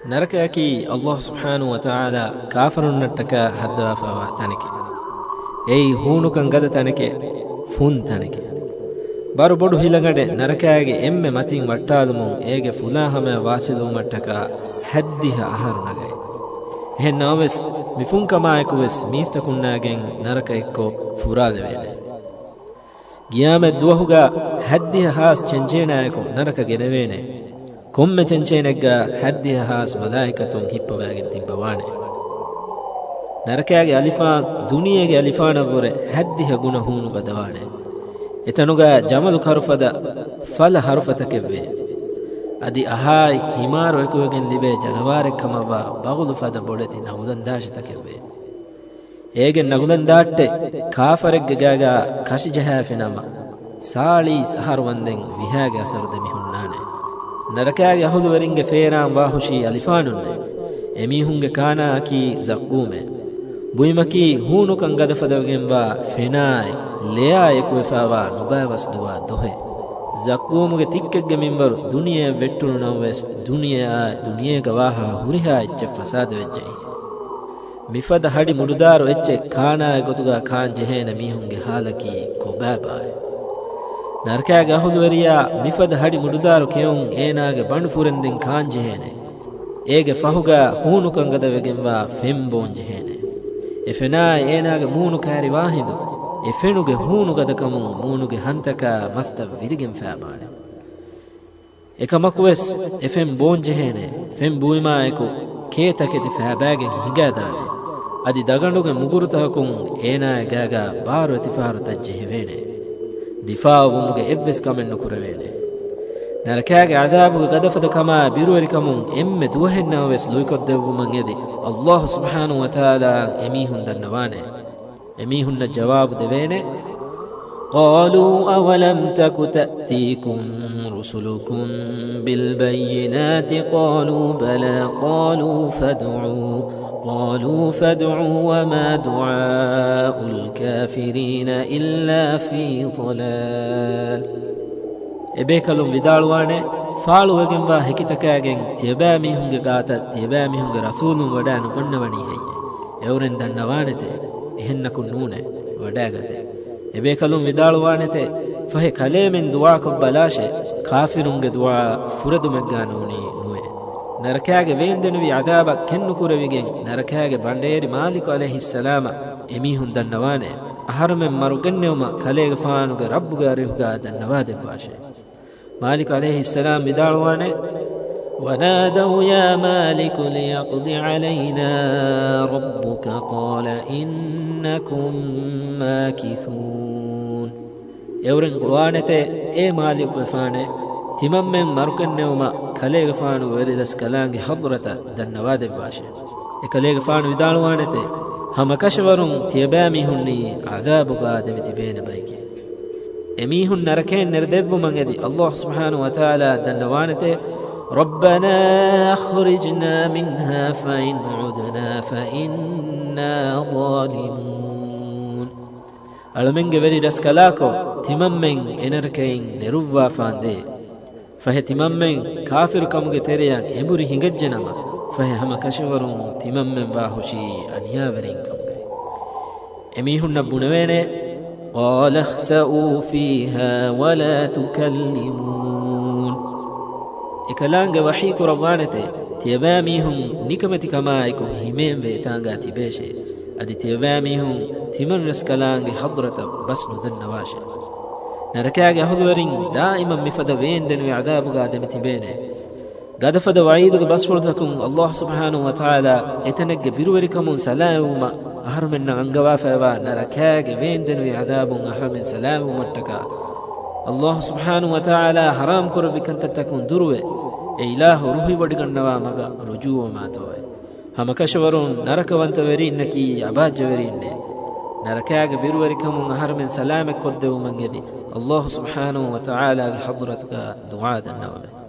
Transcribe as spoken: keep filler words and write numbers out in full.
ނަރަކައަކީ ﷲ ސުބްޙާނަހޫ ވަތަޢާލާ ކާފަރުންނަށްޓަކާ ހައްދަވާފައިވާ ތަނެކެވެ. އެއީ ހޫނުކަން ގަދަ ތަނެކެވެ. ފުން ތަނެކެވެ. ބާރު ބޮޑު ހިލަގަޑެއް ނަރަކައިގެ އެންމެ މަތިން ވައްޓާލުމުން އޭގެ ފުލާހަމަޔަށް ވާސިލުވުމަށްޓަކާ ހައްދިހަ އަހަރު ނަގައެވެ. އެހެން ނަމަވެސް، މި ފުންކަމާއެކުވެސް މީސްތަކުންނާގެން ނަރަކަ އެއްކޮށް ފުރާލެވޭނެ. ގިޔާމަތް ދުވަހުގަ ހައްދިހަ ހާސް ޗެންޗޭނާއެކު ނަރަކަ ގެނެވޭނެ. ކޮންމެ ޗެންޗޭނެއްގަ ހައްދިހަ ހާސް މަލާއިކަތުން ހިއްޕަވައިގެން ތިއްބަވާނެ. ނަރަކައިގެ އަލިފާން ދުނިޔޭގެ އަލިފާނަށްވުރެ ހައްދިހަ ގުނަ ހޫނު ގަދަވާނެ. އެތަނުގަ ޖަމަލު ކަރުފަދަ ފަލަ ހަރުފަތަކެއްވޭ. އަދި އަހާއި ހިމާރު އެކުވެގެން ލިބޭ ޖަނަވާރެއްކަމަށްވާ ބަޣުލު ފަދަ ބޮޑެތި ނަގުލަންދާށިތަކެއްވޭ. އޭގެ ނަގުލަންދާއްޓެ ކާފަރެއްގެ ގާގާ ކަށިޖަހާފިނަމަ، ސާޅީސް އަހަރު ވަންދެން ވިހާގެ އަސަރު ދެމިހުންނާނެ. ނަރަކާގެ އަހުލުވެރިންގެ ފޭރާން ވާހުށީ އަލިފާނުންނޭ. އެމީހުންގެ ކާނާއަކީ ޒައްޤޫމޭ. ބުއިމަކީ ހޫނުކަން ގަދަފަދަވެގެންވާ ފެނާއެއް، ލެޔާ އެކުވެފާވާ ނުބައިވަސް ދުވާ ދޮހެއް. ޒައްޤޫމުގެ ތިއްކެއްގެ މިންވަރު ދުނިޔެއަށް ވެއްޓުނު ނަމަވެސް، ދުނިޔެއާއި ދުނިޔޭގަ ވާހާ ހުރިހާ އެއްޗެއް ފަސާދަވެއްޖެއީ. މިފަދަ ހަޑި މުޑުދާރު އެއްޗެއް ކާނާއެއް ގޮތުގަ ކާން ޖެހޭނެ މީހުންގެ ހާލަކީ ކޮބާބާއޭ؟ ނަރަކާގެ އަހުލުވެރިޔާ މިފަދަ ހަޑި މުޑުދާރު ކެއުން އޭނާގެ ބަނޑު ފުރެންދެން ކާން ޖެހޭނެ. އޭގެ ފަހުގަ ހޫނުކަން ގަދަވެގެންވާ ފެން ބޯން ޖެހޭނެ. އެ ފެނާއި އޭނާގެ މޫނު ކައިރި ވާހިނދު، އެ ފެނުގެ ހޫނު ގަދަކަމުން މޫނުގެ ހަންތަކާ މަސްތައް ވިލިގެން ފައިބާނެ. އެކަމަކުވެސް އެ ފެން ބޯން ޖެހޭނެ. ފެން ބުއިމާއެކު ކޭތަކެތި ފައިބާގެން ހިނގާދާނެ. އަދި ދަގަނޑުގެ މުގުރުތަކަކުން އޭނާގެ ގާގާ ބާރު އެތިފަހަރު ތައް ޖެހެވޭނެ. ދިފާއުވުމުގެ އެއްވެސް ކަމެއް ނުކުރެވޭނެ. ނަރަކާގެ ޢަޛާބުގެ ގަދަފަދަ ކަމާ ބިރުވެރިކަމުން އެންމެ ދުވަހެއް ނަމަވެސް ލުއިކޮށްދެއްވުމަށް އެދި، ﷲ ސުބްޙާނަހޫ ވަތަޢާލާ އެމީހުން ދަންނަވާނެ. އެމީހުންނަށް ޖަވާބު ދެވޭނެ، قَالُوا أَوَلَمْ تَكُ تَأْتِيكُمْ رُسُلُكُم بِالْبَيِّنَاتِ قَالُوا بَلَىٰ قَالُوا فَادْعُوا، قَالُوا فَادْعُوا وَمَا دُعَاءُ الْكَافِرِينَ إِلَّا فِي ضَلَالٍ. އެބޭކަލުން ވިދާޅުވާނެ، ފާޅުވެގެންވާ ހެކިތަކާގެން ތިޔަބައިމީހުންގެ ގާތަށް ތިޔަބައިމީހުންގެ ރަސޫލުން ވަޑައި ނުގަންނަވަނީ ހެއްޔޭ؟ އެއުރެން ދަންނަވާނެތޭ، އެހެންނަކުން ނޫނޭ، ވަޑައިގަތޭ. އެބޭކަލުން ވިދާޅުވާނެތޭ، ފަހެ ކަލޭމެން ދުޢާކޮށްބަލާށޭ، ކާފިރުންގެ ދުޢާ ފުރެދުމެއްގާ ނޫނީ ނުވޭ. ނަރަކާގެ ވޭންދެނިވި ޢަޛާބަށް ކެތްނުކުރެވިގެން، ނަރަކާގެ ބަނޑޭރި މާލިކު ޢަލައިހިއްސަލާމަށް އެމީހުން ދަންނަވާނެ، އަހަރުމެން މަރުގެންނެވުމަށް ކަލޭގެފާނުގެ ރައްބުގެ އަރިހުގާ ދަންނަވާދެއްވާށޭ. މާލިކު ޢަލައިހިއްސަލާމް ވިދާޅުވާނެ، وَنَادَوْا يَا مَالِكُ لِيَقْضِ عَلَيْنَا رَبُّكَ قَالَ إِنَّكُم مَّاكِثُونَ. އެއުރެން ގޮވާނެތޭ، އޭ މާލިކުގެފާނޭ، ތިމަންމެން މަރުގެންނެވުމަށް ކަލޭގެފާނުގެ ވެރިރަސްކަލާނގެ ޙަޟްރަތަށް ދަންނަވާދެއްވާށޭ. އެކަލޭގެފާނު ވިދާޅުވާނެތޭ، ހަމަކަށަވަރުން ތިޔަބައިމީހުންނީ ޢަޛާބުގާ ދެމިތިބޭނެ ބައެކޭ. އެމީހުން ނަރަކައިން ނެރެދެއްވުމަށް އެދި، ﷲ ސުބްޙާނަހޫ ވަތަޢާލާ ދަންނަވާނެތޭ، رَبَّنَا أَخْرِجْنَا مِنْهَا فَإِنْ عُدْنَا فَإِنَّا ظَالِمُونَ. އަޅަމެންގެ ވެރި ރަސްކަލާކޮ، ތިމަންމެން އެނަރަކައިން ނެރުއްވާފާނދޭ. ފަހެ ތިމަންމެން ކާފިރުކަމުގެ ތެރެއަށް އެނބުރި ހިނގައްޖެނަމަ، ފަހެ ހަމަ ކަށަވަރުން ތިމަންމެން ވާހުށީ އަނިޔާވެރިން ކަމުގައި. އެމީހުންނަށް ބުނެވޭނެ، قَالَ اخْسَئُوا فِيهَا وَلَا تُكَلِّمُونِ. އެކަލާނގެ ވަޙީ ކުރައްވާނެތެ، ތިޔަބައިމީހުން ނިކަމެތިކަމާއެކު ހިމޭންވެ އެތާނގާ ތިބޭށޭ. އަދި ތިޔަބައިމީހުން ތިމަންރަސްކަލާނގެ ޙަޟްރަތަށް ބަސް ނުދަންނަވާށޭ. ނަރަކާގެ އަހުލުވެރިން ދާއިމަށް މިފަދަ ވޭންދެނިވި ޢަޛާބުގާ ދެމި ތިބޭނެ. ގަދަފަދަ ވަޢީދުގެ ބަސްފުޅުތަކުން ﷲ ސުބްޙާނަހޫ ވަތަޢާލާ އެތަނެއްގެ ބިރުވެރިކަމުން ސަލާމަތްވުމަށް އަހަރުމެންނަށް އަންގަވާފައިވާ ނަރަކާގެ ވޭންދެނިވި ޢަޛާބުން އަހަރުމެން ސަލާމަތްވުމަށްޓަކާ، ﷲ ސުބްޙާނަހޫ ވަތަޢާލާ ޙަރާމް ކުރެއްވި ކަންތައްތަކުން ދުރުވެ، އެ އިލާހު ރުހިވޮޑިގަންނަވާ މަގަށް ރުޖޫޢަވުމާތޯއޭ. ހަމަކަށަވަރުން ނަރަކަވަންތަވެރީންނަކީ އަބާއްޖަވެރީންނޭ. ނަރަކާގެ ބިރުވެރިކަމުން އަހަރުމެން ސަލާމަތްކޮށްދެއްވުމަށް އެދި، ﷲ ސުބްޙާނަހޫ ވަތަޢާލާގެ ޙަޟްރަތުގަ ދުޢާ ދަންނަވަމެ.